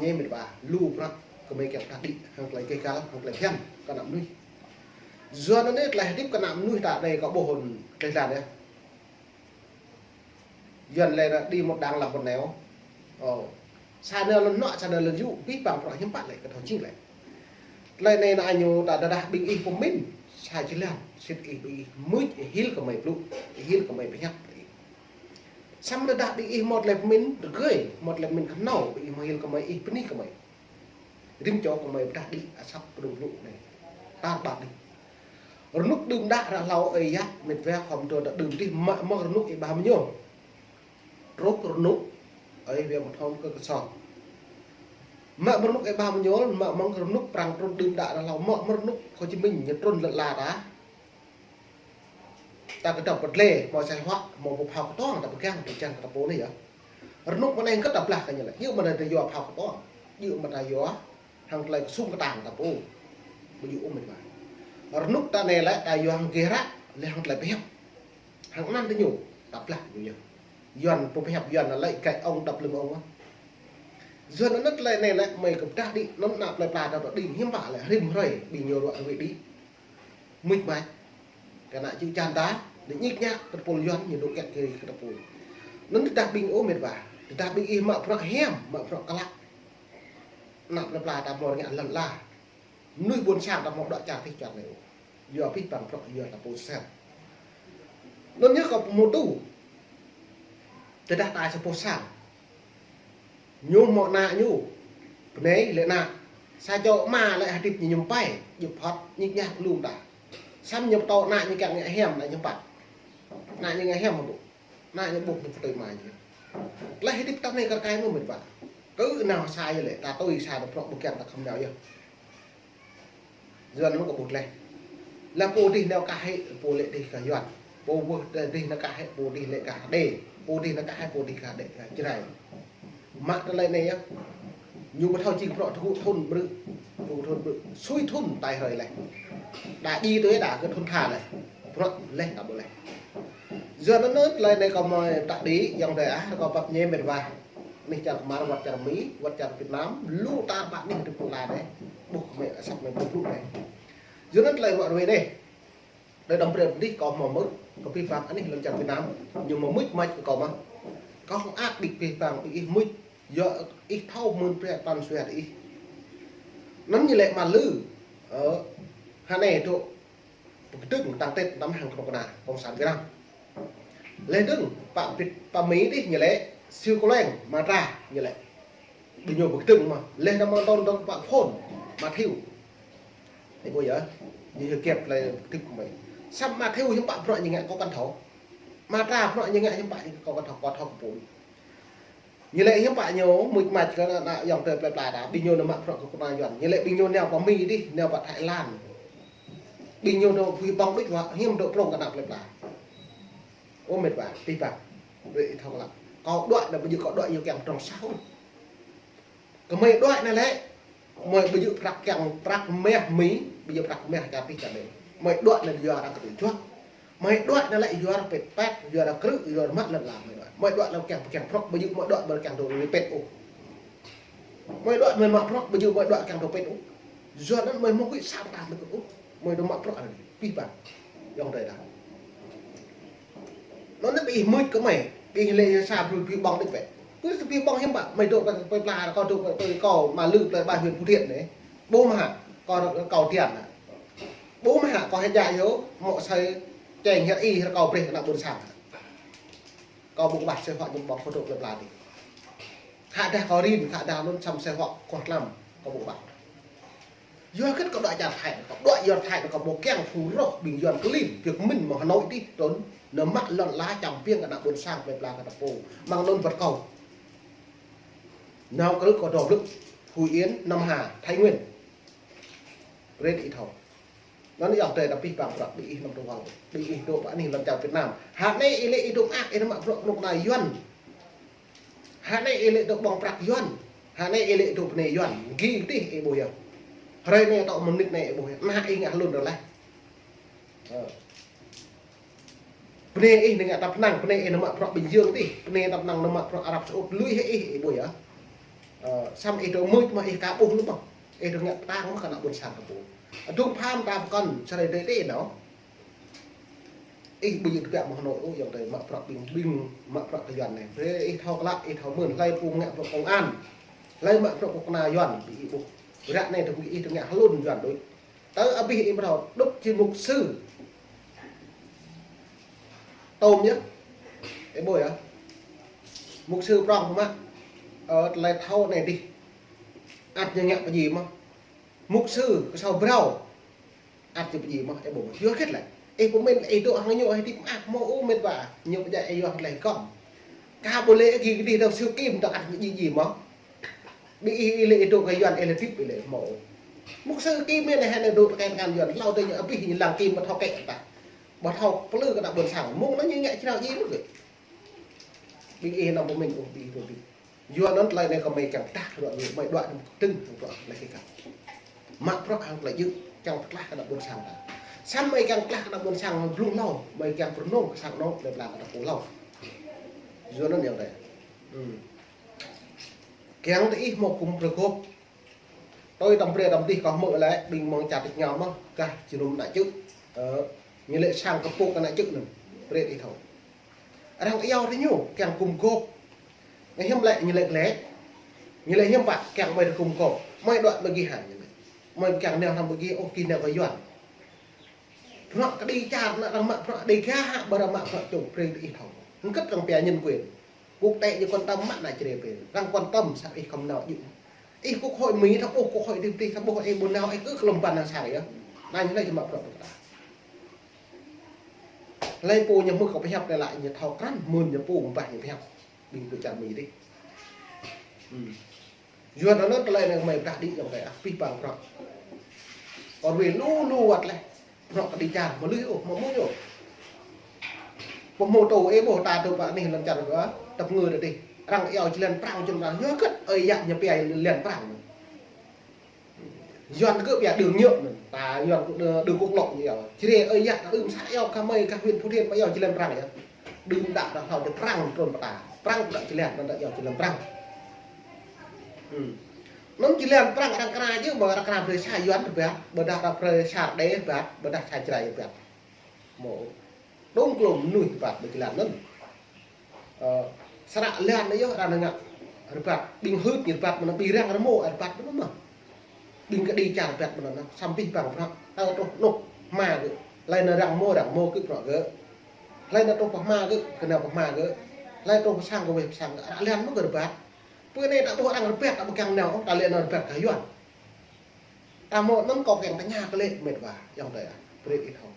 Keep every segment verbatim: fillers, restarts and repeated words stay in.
Ñu mĕt wa, lu prăk kơ mơi kiăng pơdah đĭ, hăng tơlơi keh kăl, hăng tơlơi phiăn kơ ană mơnuih. Yua anŭn tơlơi hơdip kơ ană mơnuih ta anai kâo ƀuh hơ̆n tơlơi lan yơh. Yuan lĕ đĭ một đằng làm một nẻo. Ơ. Sa nơ̆ lŏn nŏ, sa nơ̆ lŏn yŭ, pih pang prăk hiam pă lĕ, kơ thâo jing lĕ. Tơlơi anai nă ñu ta tơdah ƀing ih pơmĭn, sa jơlan, sĭt ih ƀing ih mưč, ih hil kơ mơi blŭ, ih hil kơ mơi pơhiăp. Samơ̆ tơdah ƀing ih mơ̆ tơlơi pơmĭn rơgơi, mơ̆ tơlơi pơmĭn kơhnâo, ƀing ih mơ̆ hil kơ mơi, ih bơni kơ mơi. Rĭm čô kơ mơi pơdah đĭ asăp pơdŏng blŭ anai. Tar ƀar đih. Rơnŭk đưm đă ră hlâo ơi yă, mĕt wa khŏm tơ đưm đih mă mơ̆ng rơnŭk ih ƀah mơñol. Truh rơnŭk ơi wa mơthom kơ kơsong. Mă mơ̆ng rơnŭk ih ƀah mơñol, mă mơ̆ng rơnŭk prăng trŭn đưm đă ră hlâo, mă mơ̆ng rơnŭk Hồ Chí Minh ñu trŭn lŏn la ta. Ta kơdŏp pơdlĕ, mơ̆ sai huă, mơ̆ pơphao kơtuang, ta pơgang, pơjăn kơ ta pô anai yơh. Rơnŭk mơ̆ng anai kơ ta blah kơ ñu lĕ. Yua mơ̆ng anai ta yua phao kơtuang. Yua mơ̆ng ta yua hăng tơlơi kơsŭng kơtang ta pô. Ƀu djơ̆ ôh mĕt wa. Rơnŭk ta anai lĕ ta yua hăng geh ră, lĕ hăng tơlơi pơhiăp. Hăng anăn ta ñu, ta blah ñu yơh. Yuan pơhiăp Yuan lĕ găi ŏng đăp lưng ŏng. Yuan anŭn tơlơi anai lĕ mơi kơ pơdah đĭ, anŭn ană plơi pla ta đĭ hiam pă lĕ rĭm hrơi, ƀing ñu ruă rơwĕ đĭ. Mưč mač. Kơ ană čư̆ čan ta, đĭ ñik ñak kơ tơpul Yuan ñu dŏ kiăk kơ kơ tơpul. Anŭn tơdah ƀing ôh mĕt wa, tơdah ƀing ih mă prăk hiam, mă prăk klă. Ană plơi pla ta mơ̆ rơngiă lŏn la. Mơnuih ƀôn sang ta mơ̆ dŏ čar tih čar anai ôh. Yua pih pang prăk yua ta pô sel. Anŭn ñu kơ pơmŭt tu. Tơdah ta sa pô sang. Ñu mơ̆ ană ñu. Bơnai lĕ ană. Sa čô ama lĕ hơdip ñu ñum pai. Djŭp hŏt, ñik ñak lŭm ta. Samơ̆ ñu pơtô ană ñu kiăng ngă hiam, ană ñu pă. Ană ñu ngă hiam hơbŭ. Ană ñu ƀuh ñu pơtui ama ñu. Tơlơi hơdip ta anai kar kaĭ mơ̆ mĕt wa. Kơ nao sa yơh lĕ, ta tui sa nao prăk ƀu kiăng ta khŏm nao yơh. Yuan anŭn kơ ƀuh leh. Lĕ pô dih nao kah hĕ, pô lĕ dih kah Yuan. Pô ƀuh dih nao kah hĕ, pô dih lĕ kah Đê. Pô dih nao kah hĕ, pô dih kah Đê, kah Jrai. Mă tơlơi anai yơh. Ñu ƀu thâo jing prăk tơgŭ thŭn brư̆, tơgŭ thŭn brư̆. Sui thŭn tai hrơi leh. Đa djai tui đa kơ thŭn tha leh. Prăk leh ta ƀu leh. Yuan anŭn tơlơi anai kâo mơi pơdah đĭ, ayŏng adơi ah, kâo pap ñe mĕt wa. Anih čar Kmar, wơ̆t čar Mi, wơ̆t čar Việt Nam, lu tar ƀar anih rĭm pơla anai. Ƀuh kơ mơi asăp mơi ƀuh lu anai. Yua anŭn tơlơi ruă rơwĕ anai. Đơi đom brơi dih kâo mơ̆ mưč, kơ pih pang anih lŏn čar Việt Nam, ñu mơ̆ mưč mač kơ kâo mơ̆. Kâo hăng ăt đĭ pih pang ƀing ih mưč, yua ih thâo mơ̆n pre pan sui hăt ih. Anŭn ñu lĕ mă lư, ơ, hă anai dŏ, pơkơdơ̆ng tăng tết năm hăng kơnuk kơna, Cộng sản Việt Nam. Leh dơ̆ng, pă Việt, pă Mi dih ñu lĕ, siu kơleng, mă tra ñu lĕ. Ƀing ñu pơkơdơ̆ng mơ̆. Leh năm mơ̆ng tơl dơ̆ng pă phôn, Matthew. Ih ƀuh yơh, ñu hơget lĕ pơkơdơ̆ng kơ mơi. Samơ̆ Matthew hiư̆m pă prăk ñu ngă kâo kăn thâo. Mă tra prăk ñu ngă hiư̆m pă kâo kăn thâo, kâo thâo kơ pô. Ñu lĕ hiư̆m pă ñu mưč mač kơ ană ayŏng adơi plơi pla ta, ƀing ñu nao mă prăk kơ kơnuk kơna Yuan. Ñu lĕ ƀing ñu nao pơ Mi dih, nao pơ Thái Lan. Ƀing ñu nao phui ƀơ̆ng đôč wa, hiư̆m dŏ prŏng kơ ană plơi pla. Ơ mĕt wa, pih pang. Ƀing ih thâo lăng. Kâo đuaĭ anai ƀu djơ̆ kâo đuaĭ yua kiăng pơdrŏng sah ôh. Kơ mơi đuaĭ anai lĕ, mơi ƀu djơ̆ prăk kiăng prăk meh Mi, ƀu djơ̆ prăk meh čar tih čar anai. Mơi đuaĭ anai yua arăng kơtư̆ juă. Mơi đuaĭ anai lĕ yua arăng pĕt pĕt, yua arăng krư̆, yua arăng mă lŏn la mơi đuaĭ. Mơi đuaĭ anai kiăng, kiăng prăk, ƀu djơ̆ mơi đuaĭ ƀu kiăng dŏ rơwĕ pĕt ôh. Mơi đuaĭ mơi mă prăk, ƀu djơ̆ mơi đuaĭ kiăng dŏ pĕt ôh. Yua anŭn mơi mơ̆ gui sa ta lĕ ôh. Mơi dŏ mă prăk anai, pih pang. Ayŏng adơi ta. Anŭn anai ƀing ih mưč kơ mơi, ƀing ih lĕ sa brui phui ƀơ̆ng đĭ pĕ. Pui sa phui ƀơ̆ng hiư̆m pă, mơi dŏ pơ, pơ pla, kâo dŏ pơ, pơ kâo mă lư plơi ba huyện Phú Thiện anai. Ƀu mă hă, kâo, kâo tian hă. Ƀu mă hă, kâo hơjă yơh, mơ̆ sai čeng hiăp ih, kâo brơi kơ ană ƀôn sang. Kâo ƀu kơƀah sai huă ñu ƀơ̆ng kâo dŏ plơi pla dih. Khă dah kâo rin, khă dah anŭn samơ̆ sai huă kâo tlam, kâo ƀu kơƀah. Yua hơget kâo đuaĭ čar Thái, kâo đuaĭ yua Thái, kâo ƀu kiăng phung roh ƀing Yuan klin, Việt Minh mơ̆ng Hà Nội dih trŭn, nao mă lŏn la čăm piêng kơ ană ƀôn sang plơi pla kơ ta pô. Mơ̆ng anŭn wơ̆t kâo. Nao kơ kâo dŏ blư̆, Phú Yên, Nam Hà, Thái Nguyên. Brơi ih thâo. Anŭn ayŏng adơi ta pih pang prăk ƀing ih năm trong wal. Ƀing ih dŏ pơ anih lŏn čar Việt Nam. Hă anai ih lĕ ih dŏ mơak, ih nao mă prăk kơnuk kơna Yuan. Hă anai ih lĕ dŏ ƀơ̆ng prăk Yuan. Hă anai ih lĕ dŏ bơnai Yuan. Gĭ dih ih ƀuh yơh. Hrơi anai tŏ mơnit anai ih ƀuh yơh. Ană ih ngă hlŭn rơleh. Ơ. Bơnai ih anai ngă tăp năng, bơnai ih nao mă prăk Bình Dương dih. Bơnai tăp năng nao mă prăk Arab Saudi, lui hĭ ih, ih ƀuh yơh. Ơ, samơ̆ ih dŏ mưč mơ̆ ih ka ƀuh lu mơ̆. Ih dŏ ngă pơtang mơ̆ kơ ană ƀôn sang kơ pô. Adŭng pham ta pơkŏn, sơrơi dơi dơi nao. Ih ƀu djơ̆ tơbiă mơ̆ Hà Nội ôh, ayŏng adơi mă bruă ƀing, ƀing mă bruă kơ Yuan anai. Brơi ih thâo klă, ih thâo mưn, hlơi pô ngă bruă công an. Hlơi mă bruă kơ kơna Yuan, ƀing ih ƀuh. Ră anai dŏ ih dŏ ngă hlŭn Yuan đôč. Tơ abih ih phrâo, đŭk či mục sư. Tôm yơh. Ê ƀuh yơh. Mục sư prŏng mă. Ơ, tơlơi thâo anai dih. Ăt ñu ngă pơjing mơ̆. Mục sư, kơ sâo brâo. Ăt ñu pơjing mơ̆, ê ƀuh mơ̆. Yua hơget lĕ. Ih pơmĭn, ih dŏ hăng ñu, ih hơdip mơak mơ̆ ôh, met wa. Ñu pơjing ih yua hăng tơlơi gơ̆m. Ka ƀu lĕ ih gih dih dŏ sư Kim dŏ ăt ñu jing jing mơ̆. Ƀing ih, ih lĕ ih dŏ kơ Yuan, ih lĕ hơdip ih lĕ mơ̆. Mục sư Kim anai hăng anai dŏ tơkai tơngan Yuan. Hlâo dơi ñu abih ñu lăng Kim ƀu thâo kĕ ta. Ƀu thâo plư kơ ană ƀôn sang. Mơ̆ng anŭn ñu ngă črâo jing mơ̆ gơ̆. Ƀing ih anăm pơmĭn ôh, ƀing ih dŏ hơdip. Yua anŭn tơlơi anai kơ mơi kiăng tah kơ anai, mơi đuaĭ anŭn kơtưng hăng bruă anai kơ gah. Mă bruă hăng tơlơi djơ̆, kiăng pơtlaih kơ ană ƀôn sang ta. Samơ̆ mơi kiăng tlaih kơ ană ƀôn sang hăng blung hlâo, mơi kiăng pơrơnŭk kơ sang anŏ, lĕ blan kơ ta pô hlâo. Yua anŭn ayŏng adơi. Hmm. Kiăng tơ ih mơ̆ kŭm pơrơgop. Tui tăm brơi tăm dih kâo hmư̆ lĕ, ƀing mơ̆ng čar tih ngao mơ̆, gah jơnum ană čư̆. Ơ, ñu lĕ sang kơpŭk ană čư̆ anŭn. Brơi ih thâo. Arăng iâu tơ ñu, kiăng kŭm gop. Ngă hiư̆m lĕ ñu lĕ glĕ. Ñu lĕ hiư̆m pă, kiăng mơi tơ kŭm gop. Mơi đuaĭ mơi gih hă ñu lĕ. Mơi kiăng nao hrŏm mơi gih, ôh gih nao kơ Yuan. Bruă kơđi čar ană arăng mă bruă Đêga hă, ƀu arăng mă bruă čông brơi tơ ih thâo. Hơget arăng pia nhân quyền. Quốc tế ñu quan tâm mă ană čre brơi. Arăng quan tâm sa ih khŏm nao djơ̆. Ih quốc hội Mỹ thâo ƀuh, quốc hội Liên Hợp Quốc thâo ƀuh, ih ƀu nao ih kơ kơlơ̆m ƀăn hăng sang yơh. Anai ñu lĕ či mă bruă kơ ta. Hlơi pô ñu hmư̆ kâo pơhiăp anai lĕ ñu thâo krăn mơ̆n ñu pô mơ̆ng bah ñu pơhiăp. Ƀing tơ čar Mi dih. Hmm. Yua anŭn tơlơi anai mơi pơdah đĭ ayŏng adơi ah, abih bang bruă. Kâo ruai lu lu wơ̆t leh. Bruă kơđi čar, mơnuih ôh, mơ̆ mơnuih ôh. Pơhmu tơ ê ƀuh ta tơ pơ anih lŏn čar ƀuh, tơpơngư tơ dih. Arăng iâu či lĕn prăng, či lĕn prăng. Yua hơget, ơi yă ñu pia lĕn prăng. Yuan kơ pia đường nhựa anŭn. Ta Yuan kơ đơ-, đường quốc lộ ñu iâu. Či rai ơi yă ta ưm sa iâu kơ mơi kơ huyện Phú Thiện mă iâu či lĕn prăng yơh. Đưm đă arăng hlâo dêh prăng trŭn pơta. Prăng đă či lĕn, anŭn đă iâu či lĕn prăng. Hmm. Anŭn či lĕn prăng arăng kra yơh, mơ̆ arăng kra brơi sa Yuan rơbat, ƀôdah arăng brơi sa Đê rơbat, ƀôdah sa Jrai rơbat. Mơ̆. Dŏng klŏm mơnuih rơbat ƀơi jơlan anŭn. Ơ, sră lan anai yơh arăng ngă rơbat, ƀing hưt ñu rơbat mơ̆n, ƀing răng rơmô rơbat mơ̆n mơh. Ƀing kơđi čar rơbat mơ̆n, samơ̆ abih bang bruă. Tơ truh anŏ hma gơ̆. Hlơi nao răng rơmô, răng rơmô gơ̆ bruă gơ̆. Hlơi nao truh pơ hma gơ̆, kơ nao pơ hma gơ̆. Hlơi truh pơ sang gơ̆, weh pơ sang gơ̆. Sră lan mơ̆ gơ̆ rơbat. Pơ anai ta ƀuh arăng rơbat, ta ƀu kiăng nao, ta lĕ nao rơbat kơ Yuan. Ta hmâo anŭn kâo kiăng tơña kơ lĕ met wa, ayŏng adơi ah, brơi ih thâo.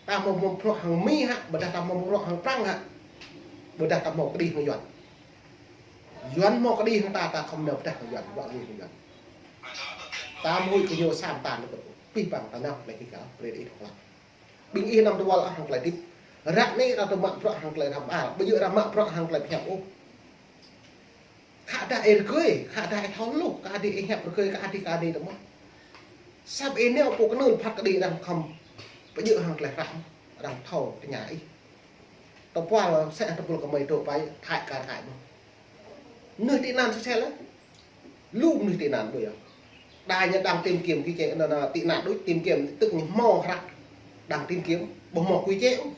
Ta hmâo mă bruă hăng Mi hă, ƀôdah ta hmâo mă bruă hăng Prăng hă, ƀôdah ta hmâo kơđi hăng Yuan. Yuan hmâo kơđi hăng ta, ta khŏm nao pơdah hăng Yuan, bruă kơđi hăng Yuan. Ta hmâo huĭ kơ ñu sa mơta anŭn kơ abih bang ta nao lĕ kơ gah, brơi ih thâo klă. Ƀing ih anăm tơwăl ah hăng tơlơi hơdip. Ră anai arăng tơ mă bruă hăng tơlơi răm ar, ƀu djơ̆ arăng mă bruă hăng tơlơi pơhiăp ôh. Khă dah ih rơgơi, khă dah ih thâo hluh, khă dah ih hiăp rơgơi, khă dah, khă dah tơ mơ̆. Samơ̆ ih nao pô kơnưl phat kơđi arăng khŏm pơjơ̆ hăng tơlơi hră mơ̆, arăng thâo tơña ih. Tơ pua sĕ tơpul kơ mơi dŏ pai Thái kar Thái mơ̆. Mơnuih tị nạn sĕ sĕ lĕ. Lu mơnuih tị nạn ƀơi yơh. Đa ñu đang tìm kiếm quy chế, anŭn, anŭn, tị nạn đôč, tìm kiếm tức ñu hmâo hră. Đang tìm kiếm, ƀu hmâo quy chế ôh.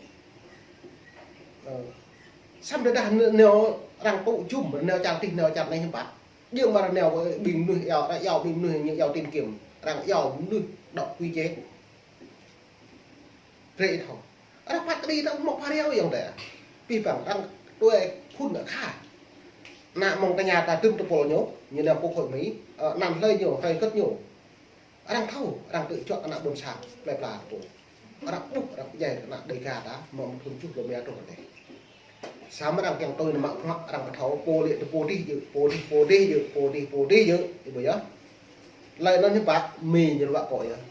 Ơ. Samơ̆ dah nao, nao arăng tŭ jum, nao čar tih, nao čar anai hiư̆m pă. Djơ̆ mơ̆ arăng nao ƀing mơnuih iâu, arăng iâu ƀing mơnuih ñu iâu tìm kiếm, arăng iâu mơnuih đŏk quy chế. Brơi ih thâo. Arăng phat kơđi ta ƀu hmâo pha riao ayŏng adơi. Abih bang arăng tui phŭn akha. Ană mơ̆ng tơña ta tơm tơpul ñu, ñu nao quốc hội Mỹ, ơ, anăn hlơi ñu, hlơi hơget ñu. Arăng thâo, arăng tŭ čuă ană ƀôn sang, plơi pla tơpul. Arăng ƀuh, arăng pơdjai ană Đêga ta, mơ̆ng thŭn tơjuh lŏm ia truh rơdêh. Samơ̆ arăng kiăng tui nao mă bruă, arăng ƀu thâo, pô lĕ tơ pô dih djơ̆, pô dih, pô dih djơ̆, pô dih, pô dih djơ̆, ih ƀuh yơh. Tơlơi anŭn hiư̆m pă, Mi ñu ruă kơ yơh.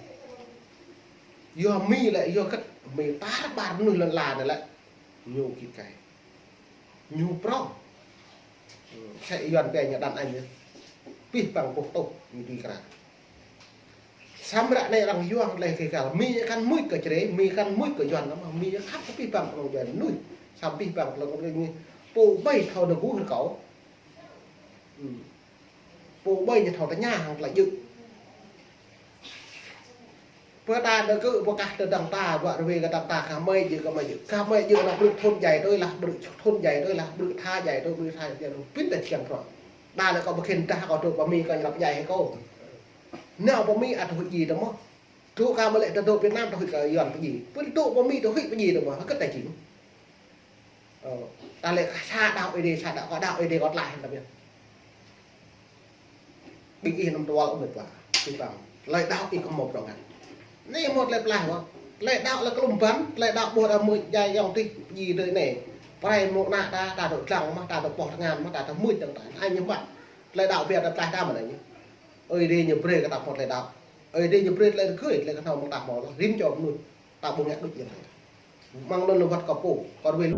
Yua Mi lĕ, yua hơget, Mi tar ƀar mơnuih lŏn ala anai lĕ. Ñu git gai. Ñu prŏng. Sĕ Yuan pia ñu đàn anh yơh. Abih bang boh tŭ ñu dưi kra. Samơ̆ ră anai arăng yua hăng tơlơi gêh găl. Mi ñu kăn mưč kơ Jrai, Mi kăn mưč kơ Yuan lăm, Mi ñu khăp kơ abih bang kơnơ̆ng Yuan mơnuih. Samơ̆ abih bang kơnơ̆ng Yuan mơnuih. Pô ƀai thâo nao gŭ rơkâo. Hmm. Pô ƀơi ñu thâo tơña hăng tơlơi djơ̆. Pơ ta đơ kơ pơkah tơ dăng ta, ƀă rơwe kơ dăng ta, kah mơi djơ̆, kah mơi djơ̆. Kah mơi djơ̆ ană ƀrư̆ thun djai tui lah, ƀrư̆ thun djai tui lah, ƀrư̆ tha djai tui, ƀrư̆ tha djai tui. Pin tơ čiăng rŏ. Đa lĕ kâo ƀu khĭn dah kâo dŏ pơ Mi kâo ñu lăp djai hĭ kâo. Nao pơ Mi ăt huĭ djai tơ mơ̆. Tŭ kâo mă lĕ tơ dŏ Việt Nam tơ huĭ kơ Yuan pơdjai. Pin tŭ pơ Mi tơ huĭ pơdjai tơ mơ̆. Hơget ta jing. Ơ, ta lĕ sa đaŏ Ơi Adai, sa đaŏ, kâo đaŏ Ơi Adai kâo tlaih tơ biă. Ƀing ih năm tual ôh mĕt wa, ih păng. Tơlơi đaŏ ih kơ mâo prŏng ngăn. Anai mâo tơlơi pơklaih wa. Tơlơi đaŏ lĕ klum băn, tơlơi đaŏ ƀuh đa mưč djai yŏng tih, pơdjai tui anai. Prai mơ̆ng ană ta, ta dŏ dlăng mơ̆, ta dŏ pŏh tơngan mơ̆, ta dŏ mưč dơ̆ng ta. Anai ñu mă. Tơlơi đaŏ biă ta tlaih ta mơ̆ anai ñu. Ơi Adai ñu brơi kơ ta mâo tơlơi đaŏ. Ơi Adai ñu brơi tơlơi rơgơi, tơlơi kơhnâo mơ̆ng ta mâo lŏ. Rĭm čô mơnuih. Ta ƀu ngă đôč yơh. Mơ̆ng anŭn lŏ wơ̆t kơ pô, kơ rơwe lu.